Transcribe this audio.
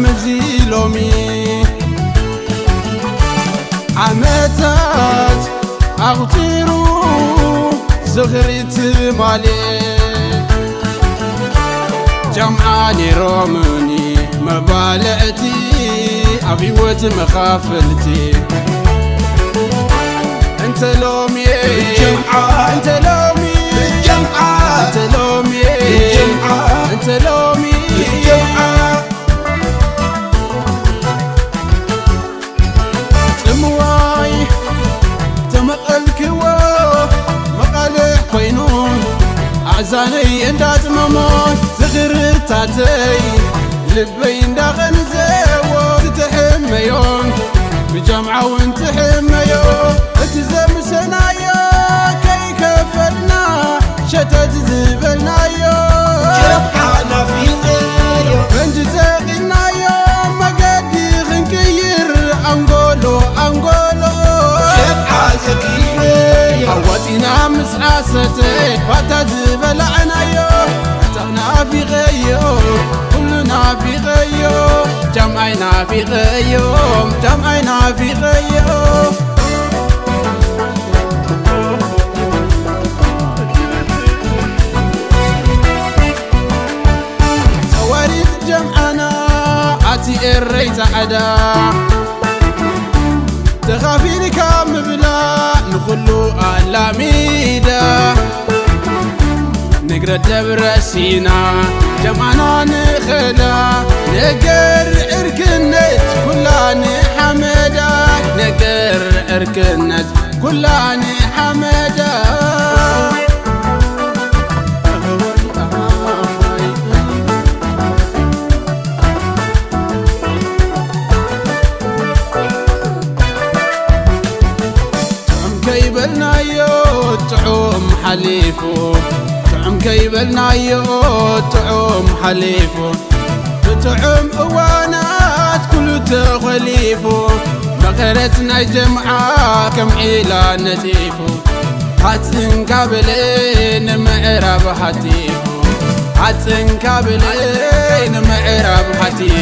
ምዚ ሎሚ ዓመታት ኣቑጺሩ ዝኽሪ ትማሊ ጃምዓ ነይሮምኒ መባልዕቲ ኣብ ህይወት መኻፈልቲ እንተ ሎሚ ጀምዓ እንተ ሎሚ ጀምዓ እንተ ሎሚ ጀምዓ እንተ ሎሚ ጀምዓ ጽምዋይ ተመቐልክዎ መቓልዕ ኮይኑ ኣዛነይ እንዳጽመሞ ዝኽርታተይ ልበይ እንዳቐንዘዎ ትትሕመዮ ብጃምዓ እውን ትሕመዮ እቲ ዘምሰናዮ ከይከፈልና ሸተት ዝበልናዮ ጀምዓ ናፊቐዮ ፈንጂ ዘቒናዮ መገዲ ክንቅይር ኣንጎሎ ኣንጎሎ ጀምዓ ዘኪረዮ ኣዋፂና ምስ ኣሰተ ፋታ ዝበላዕናዮ ኣታ ናፊቐዮ ኩሉ ናፊቐዮ ጃምዓይ ናፊቐዮ ጃምዓይ ናፊቐዮ ጸዋሪት ጀምዓና ኣቲ ኤረይ ጻዕዳ ተኻፊልካ ምብላዕ ንኹሉ ኣላሚዳ ንግረ ደብረ ሲና ጀምዓና ንኸዳ ነገር ዕርክነት ኩላ ንሓመዳ ነገር ዕርክነት ኩላ ንሓመዳ ጥዑም ከይበልናዮ ጥዑም ሓሊፉ ጥዑም ከይበልናዮ ጥዑም ሓሊፉ ብጥዑም እዋናት ኩሉ ተኾሊፉ መቐረት ናይ ጀምዓ ከም ዒላ ነጺፉ ሃጽንካ በለ ንምዕራብ ሃቲፉ ሃጽንካ በለ ንምዕራብ ሃቲፉ